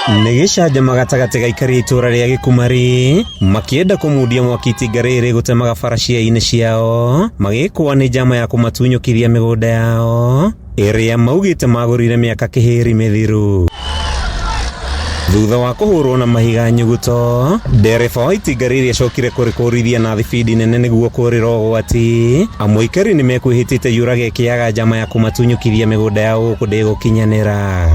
Nĩ gĩcanjama gatagatĩ ga aikari a itũũra rĩa Gĩkumari makĩenda kũmundia mwaki itinga rĩrĩ rĩgũtemaga bara ciea-inĩ ciao magĩkũa nĩ njama ya kũmatunyũkithia mĩgũnda yao ĩrĩa maugĩte magũrire mĩaka kĩhĩri mĩthiru. Thutha wa kũhũrwo na mahiga nyuguto, ndereba wa itinga rĩrĩ acokire kũrĩkũrithia na thibindi nene nĩguo kũrĩra ũgwati. Amu aikari nĩ mekwĩhĩtĩte yũrage ĩkĩaga njama ya kũmatunyũkithia mĩgũnda yao gũkũ ndĩgũkinyanĩra.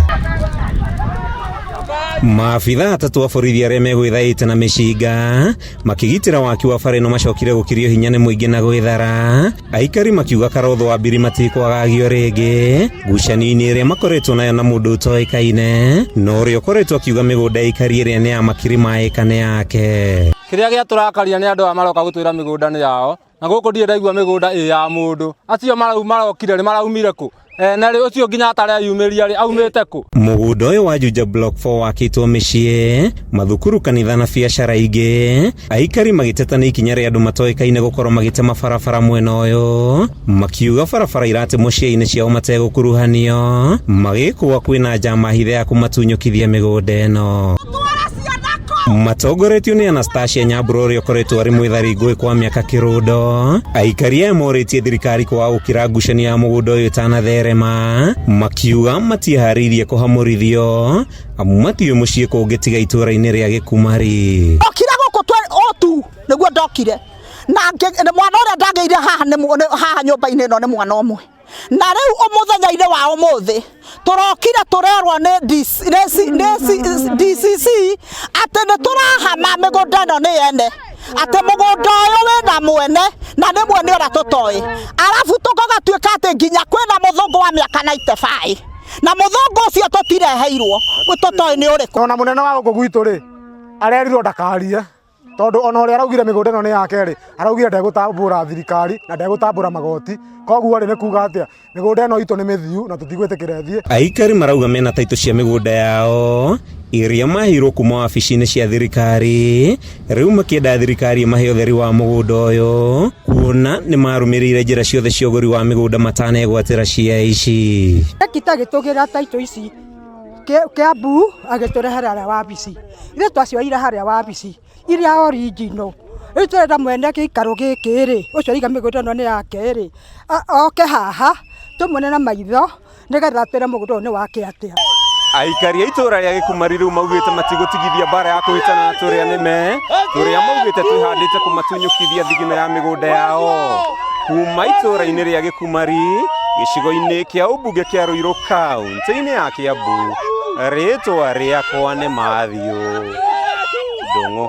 Maabitha atatũ a borithi arĩa megwĩthaĩte na mĩcinga makĩgitĩra waki wa bara ĩno macokire gũkirio hinya nĩ mũingĩ na gwĩthara. Aikari makiuga Karotho wa Mbiri matikwagagio rĩngĩ ngucanio-inĩ ĩrĩa makoretwo nayo na mũndũ ũtoĩkaine na ũrĩa ũkoretwo akiuga mĩgũnda ya aikari ĩrĩa nĩ ya makiri ma ĩka nĩ yake. Kĩrĩa gĩatũrakaria nĩ andũ aya maroka gũtwĩra mĩgũnda nĩ yao, na gũkũ ndirĩ ndaigua mĩgũnda ĩ ya mũndũ. Acio marokire rĩ maraumire kũ? Ene rĩ ũcio nginya atareyumĩria rĩ aumĩte kũ? Mũgũnda ũyũ wa Juja Block 4 wakĩtwo mĩciĩ, mathukuru, kanitha na biacara ingĩ. Aikari magĩteta nĩ ikinya rĩa andũ matoĩkaine gũkorwo magĩtema barabara mwena ũyũ, makiuga barabara iratemwo ciea-inĩ ciao mategũkuruhanio, magĩkũa kwĩna njama hithe ya kũmatunyũkithia mĩgũnda ĩno. Matongoretio nĩ Anastasia Nyambura ũrĩa ũkoretwo arĩ mwĩthari ngũĩ kwa mĩaka kĩrũndo, aikari aya morĩtie thirikari kwaga gũkira ngucanio ya mũgũnda ũyũ ĩtanatherema, makiuga matiĩharĩirie kũhamũrithio amu matiũĩ mũciĩ kũngĩ tiga itũũra-inĩ rĩa Gĩkumari. Ndokire gũkũ otu nĩguo ndokire na mwana ũrĩa ndagĩire haha haha nyũmba-inĩ ĩno nĩ mwana ũmwe. Na rĩu mũthenya-inĩ wa ũmũthĩ tũrokire tũrerwo nĩ DCC atĩ nĩ tũrahama mĩgũnda ĩno nĩ yene, atĩ mũgũnda ũyũ wĩna mwene na nĩ mwene ũrĩa tũtoĩ. Arabu tũgatuĩka atĩ nginya kwĩna mũthũngũ wa mĩaka 95 na mũthũngũ ũcio tũtireheirwo tũtoĩ nĩ ũrĩkũ. Ona mũnene wa gũkũ gwitũ rĩ, arerirwo ndakarie tondũ ona ũrĩa araugire mĩgũnda ĩno nĩ yake rĩ, araugire ndegũtambũra thirikari na ndegũtambũra magoti, koguo rĩ nĩ kuga atĩa, mĩgũnda ĩno itũ nĩ mĩthiu na tũtigwĩtĩkĩra ĩthiĩ. Aikari marauga mena taitũ cia mĩgũnda yao iria maheirwo kuma wabici-inĩ cia thirikari, rĩu makĩenda thirikari ĩmahe ũtheri wa mũgũnda ũyũ kuona nĩ marũmĩrĩire njĩra ciothe cia ũgũri wa mĩgũnda matanegwatĩra cia ici. Ekita agĩtũgĩra taitũ ici Kĩambu agĩtũrehera harĩa wabici. Ithuĩ twacioire harĩa wabici iria original. Rĩu tũrenda mwene gĩikaro gĩkĩ rĩ, ũcio ũrauga mĩgũnda ĩno nĩ yake rĩ, oke haha tũmuone na maitho nĩgetha atwĩre mũgũnda ũyũ nĩ wake atĩa. Aikari a itũũra rĩa Gĩkumari rĩu maugĩte matigũtigithia mbara ya kũhĩtana na tũrĩa nĩme, tũrĩa maugĩte twĩhandĩte kũmatunyũkithia thigino ya mĩgũnda yao. Kuma itũũra-inĩ rĩa Gĩkumari, gĩcigo-inĩ kĩa ũmbunge kĩa Ruiru kaunti-inĩ ya Kiambu, rĩtwa rĩakwa nĩ Mathiũ Ndung'u.